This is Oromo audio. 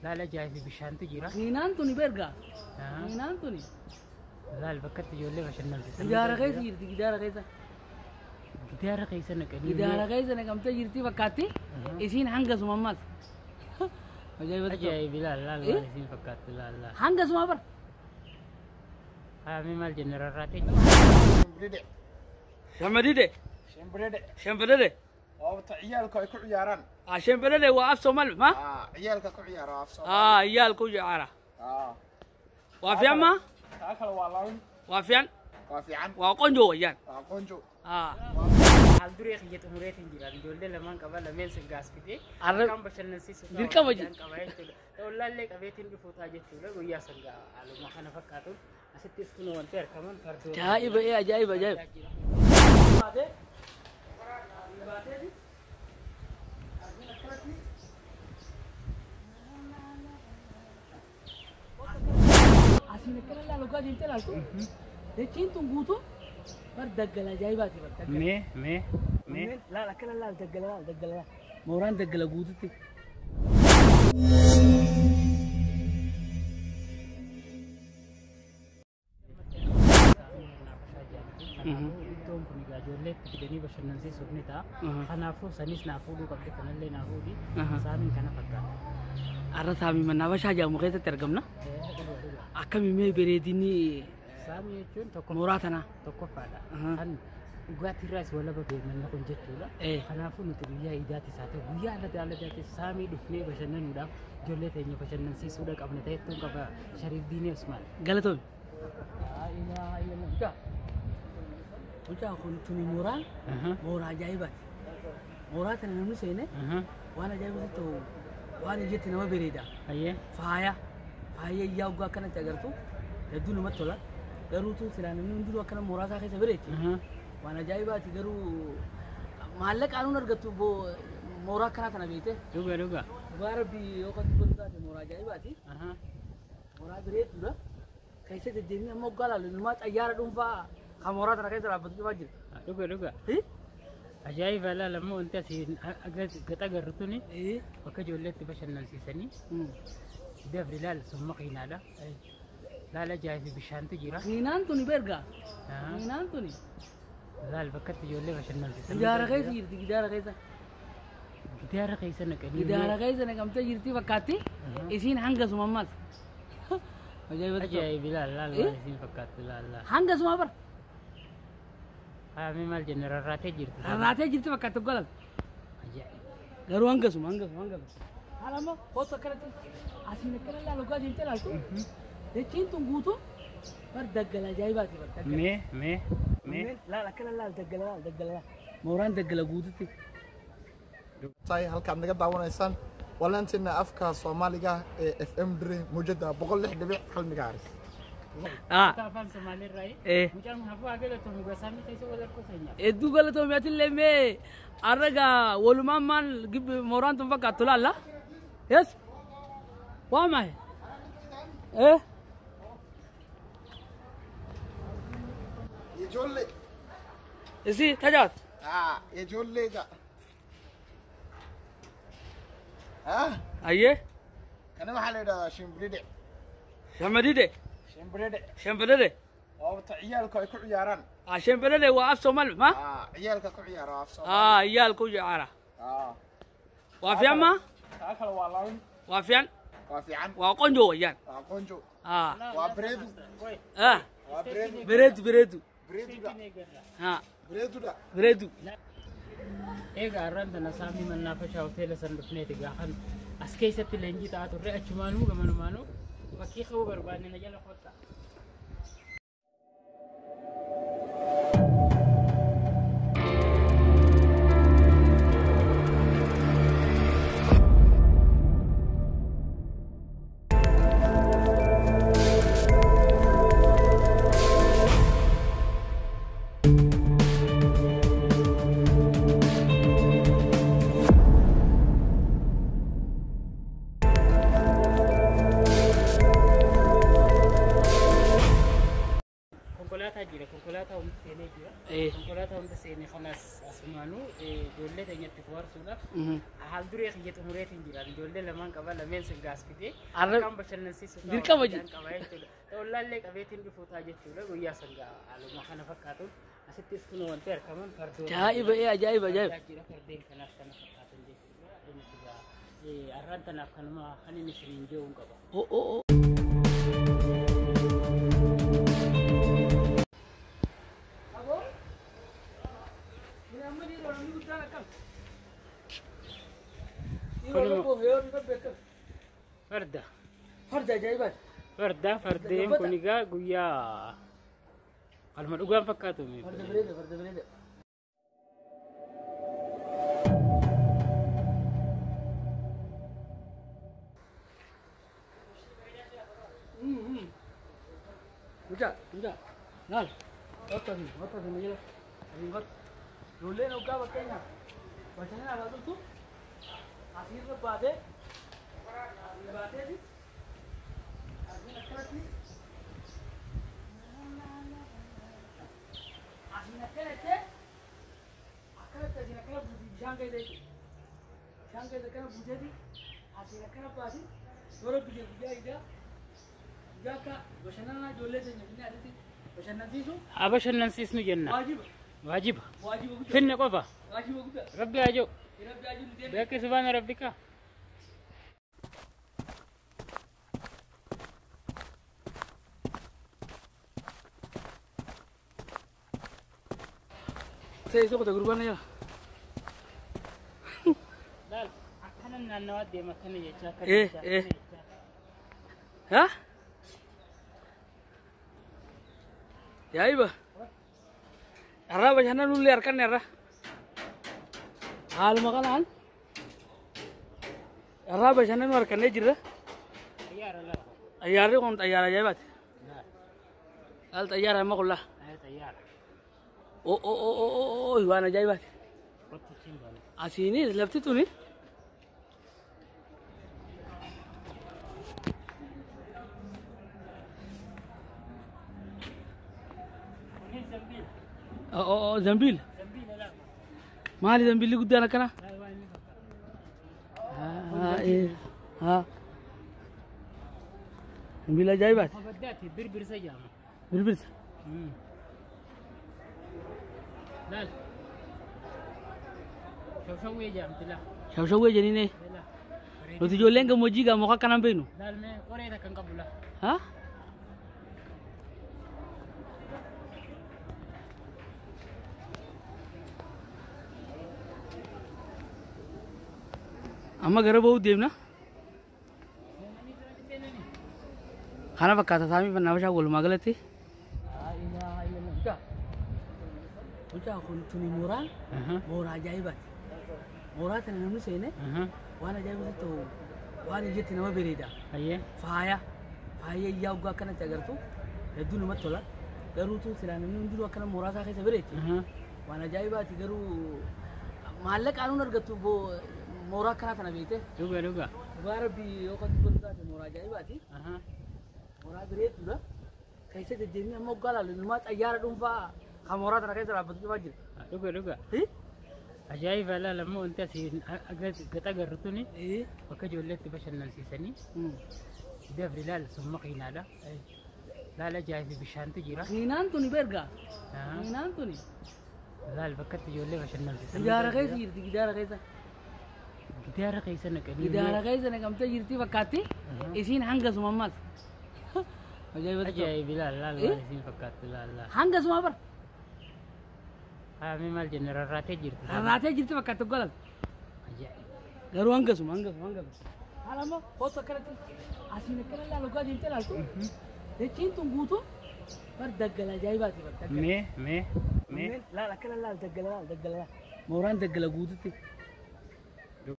Laala ajaa'ibi bishaantu jira. Miinaan tuni berga. Miinaan tuni. Laal bakkatti ijoollee bashannansiisan. Gidaara keessa jirti gidaara keessa. Gidaara keessa naqanii. Gidaara keessa naqamtee jirti fakkaatti. Isiin hangasuma ammas. Ajaa'ibatti. Ajaa'ibi laal laal Eh? maal isiin fakkaatti laal laal. Hangasuma bara. Haa mee maal jenne rarraatee? Shimbiride. Shamadide. Shimbiride. Shambadade. Oo ta ciyaalku ay ku ciyaaraan. Ah shambadade waa af Soomaali ma? Ah, ciyaalka ku ciyaara af Soomaali. Ah iyaal ku ciyaara. Ah. Waa fiican ma? Taa kale waa lawin. Waa fiican. Waa fiican. Waa qonjo weeyaan. Waa qonjo. Ah. Haal duree kiyya xumureetiin jira. Ijoollee lamaan qaba lameen sin gaasfitee. Arra- Akkaan bashannansiisu Dirqama ji- qaba jechuudha. Ta'ullaallee qabeetiin dhufuutaa jechuudha. Guyyaa sangaa haaluma kana fakkaatuun asittis kun wanti argaman fardoota. Ajaa'iba ee ajaa'iba ajaa'iba. Asiin akkana ilaalu gaa deemtee ilaaltu. Dachiin tun guutuu bar daggala ajaa'ibaati bar daggala. Mee mee mee. Laal akkana laal daggala laal daggala laal. Mooraan daggala guututti. Iddoon kun egaa ijoollee itti fidanii bashannansiisuuf ni ta'a. Kanaafuu sanis naa fuudhuu qabdi kanallee naa fuudhi. Saamiin kana fakkaata. Arra saamii mannaafashaa jedhamu keessatti argamna. Akkami mee bareedinni Saamii jechuun tokko mooraa tanaa. tokkoffaadha. Kan dhugaatiirraas walaba beemanna kun jechuudha. Kanaafuu nuti guyyaa iidaatis haa ta'u guyyaa adda addaatti saamii dhufnee bashannanuudhaaf ijoollee teenya bashannansiisuudha qabna ta'ettuun qaba Shariif Diinee Usmaan. Galatoomi. Mucaa kun tuni mooraan mooraa ajaa'ibaati. Mooraa tana namni seene waan ajaa'ibatti ta'u waan ijatti nama bareeda. Ayyee. Faaya faaya iyyaa waggaa akkanatti agartu hedduu namatti tola. Garuutu silaa namni hundinuu akkana mooraa isaa keessa bareeche. Waan ajaa'ibaati garuu maallaqa anuun argattu mooraa akkanaa tana beekte. Dhuga dhuga. Dhugaa rabbii yoo kan dubbatu taate mooraa ajaa'ibaati. Mooraa bareedduudha. Keessa deddeemee amma waggaa laalu ilmaa xayyaara dhuunfaa kan mooraa tana keessa dhaabbatu cufaa jira. Dhuga dhuga. Ajaa'iba laala ammoo wanti asii gaxa agarru tuni bakka ijoolleetti bashannansiisanii dabri laala sun makiinaadha. Laala ajaa'ibi bishaantu jira. Miinaan tuni berga. Miinaan tuni. Laal bakkatti ijoollee bashannansiisan. Gidaara keessa jirti gidaara keessa. Gidaara keessa naqanii. Gidaara keessa naqamtee jirti fakkaatti. Isiin hangasuma ammas. Ajaa'ibatti. Ajaa'ibi laal laal maal isiin fakkaatti laal laal. Hangasuma bara. Haa mee maal jenne rarraatee jirti. Rarraatee jirti fakkaatti golan. Ajaa'iba. Garuu hangasuma hangasuma hangasuma. Haala amma kootu akkanatti asiin akkana ilaalu gaa deemtee ilaaltu. Dachiin tun guutuu bar daggala ajaa'ibaati bar daggala. Mee mee mee. Laal akkana laal daggala laal daggala laal. Mooraan daggala guututti. Tahay halkaad naga daawanaysaan waa laanteena afka Soomaaliga ee FM Dire mowjada 106.1 megahertz. Ah. Afaan Somaaliirraa. Mucaan hafuu haa galatoon dhugaa saamii keessa wal harkuu keenya. Hedduu galatoomi atillee mee arraga walumaan maal gibbi mooraan tun fakkaattu laalla. Yes. Waa maal? Eh. Ijoollee. Isi tajaajila. Ah, ijoollee ja. Ah, Ayyee. kana waxaa la yidhahdaa shimbiride. Shamadide. Shimbiride. Shambadade. Oo ta ciyaalku ay ku ciyaaraan. Ah shambadade waa af Soomaali ma? Ah, ciyaalka ku ciyaara af Soomaali. Ah iyaal ku ciyaara. Ah. Waa fiican ma? Taa kale waa lawin. Waa fiican. Waa fiican. Waa qonjo weeyaan. Waa qonjo. Ah. Waa bareedu. Ah. Waa bareedu. Bareedu bareedu. Bareeduudha. Ha. Bareeduudha. Bareedu. Egaa har'aan tana saamii mannaafashaa hoteela san dhufneeti gaafan as keessatti leenjii ta'aa turre achumaanuu gamanumaanuu fakkii qabuu barbaanne na jala kottaa. jira. Konkolaataa hunda seenee jira. Konkolaataa hunda seenee kanas asumaanuu ijoollee teenyatti bohaarsuudhaaf haal duree kiyya xumureetiin jira. Ijoollee lamaan qaba, lameen sun gaasfitee akkaan bashannansiisu Dirqama qaba jechuudha. Ta'ullaallee qabeetiin dhufuu ta'a jechuudha. Guyyaa sangaa haaluma kana fakkaatuun asittis kun wanti argaman fardoota. Ajaa'iba, ajaa'iba, ajaa'iba. Jira fardeen kanaaf kana fakkaatan jechuudha. Inni egaa arraan tanaaf kanuma kan inni isiniin jiruun qaba. O o o. Farda. Farda ajaa'ibaati. Farda, fardeen kun egaa guyyaa qalma dhugaan fakkaatu. Farda bareeda, farda bareeda. Mucaa, mucaa, laal, wata fi, wata fi jira, asiin kottu. Ijoolleen hoggaa fakkeenyaaf bashannana alaa turtu asiirra baatee, asiin baateeti, asiin akkanatti, asiin akkanatti, akkanatti asiin akkana buuti bishaan keessa jechuudha. Bishaan keessa akkana buuteeti, asiin akkana baati, yoo rabbi kee guyyaa idaa guyyaa akka bashannanaa ijoollee teenya finne asitti bashannansiisu. Haa bashannansiisnu jenna. Waajiba. Waajiba. Waajiba guddaa. Finne qofa. Waajiba guddaa. Rabbi haa jiru. Rabbi haa jiru deemee. Beekki subhaana rabbika. Sai soqota gurbaan jala. Laal akkana naannawaa deema akkana jechaa akkana jechaa akkana jechaa. Ha? Yaa'iba. Har'a bashannanullee harkanne har'a. Haaluma kanaan har'a bashannanuu harkannee jirra. Xayyaara lafa. Xayyaarri kun xayyaara ajaa'ibaati. Laal. Laal xayyaara amma qullaa. Xayyaara. O o o o o o waan ajaa'ibaati. Qottu siin baana. Asiinis lafti tuni. Kunis zambiila. O o o zambiil. Zambiila lafa. Maali zambiilli guddaan akkana? Laal waan inni fakkaatu. Haa. Zambiila ajaa'ibaati. Mabaddaati birbirsa jedhama. Birbirsa. Laal. Shawshawwee jedhamti laal. Shawshawwee jennee. Laal. Nuti ijoolleen gammoojjii gamoo akkanaan beeknu. Laal mee qoree takka hin qabu laal. Haa? Amma gara ba'uu deemna. Kana fakkaata saamii fannaa walumaa galatti. Mucaa kun tuni mooraan mooraa ajaa'ibaati. Mooraa tana namni seene waan ajaa'ibatti ta'u waan ijatti nama bareeda. Hayyee. Faaya faaya iyyaa waggaa akkanatti agartu hedduu namatti tola. Garuutu silaa namni hundinuu akkana mooraa isaa keessa bareeche. Waan ajaa'ibaati garuu maallaqa anuun argattu mooraa akkanaa tana beekte. Dhuga dhuga. Dhugaa rabbii yoo kan dubbatu taate mooraa ajaa'ibaati. Mooraa bareedduudha. Keessa deddeemee amma waggaa laalu ilmaa xayyaara dhuunfaa kan mooraa tana keessa dhaabbatu cufaa jira. Dhuga dhuga. Ajaa'iba laal ammoo wanti asii gaxa agarru tuni bakka ijoolleetti bashannansiisanii dabri laal sun makiinaadha. Laal ajaa'ibi bishaantu jira. Miinaan tuni beergaa. Miinaan tuni. Laal bakkatti ijoollee bashannansiisan. Gidaara keessa jirti gidaara keessa. Gidaara keessa naqanii. Gidaara keessa naqamtee jirti fakkaatti. Isiin hangasuma ammas. Ajaa'ibatti ta'u. Ajaa'ibi laal laal waan isiin fakkaattu laal laal. Hangasuma bara. Haa mee maal jenna rarraatee jirti. Rarraatee jirti fakkaatti golan. Ajaa'iba. Garuu hangasuma hangasuma hangasuma. Haala ammoo kootu akkanatti asiin akkana laalu gaa deemtee laaltu. Dachiin tun guutuu bar daggala ajaa'ibaati bar daggala. Mee mee mee. Laal akkana laal daggala laal daggala laal. Mooraan daggala guututti.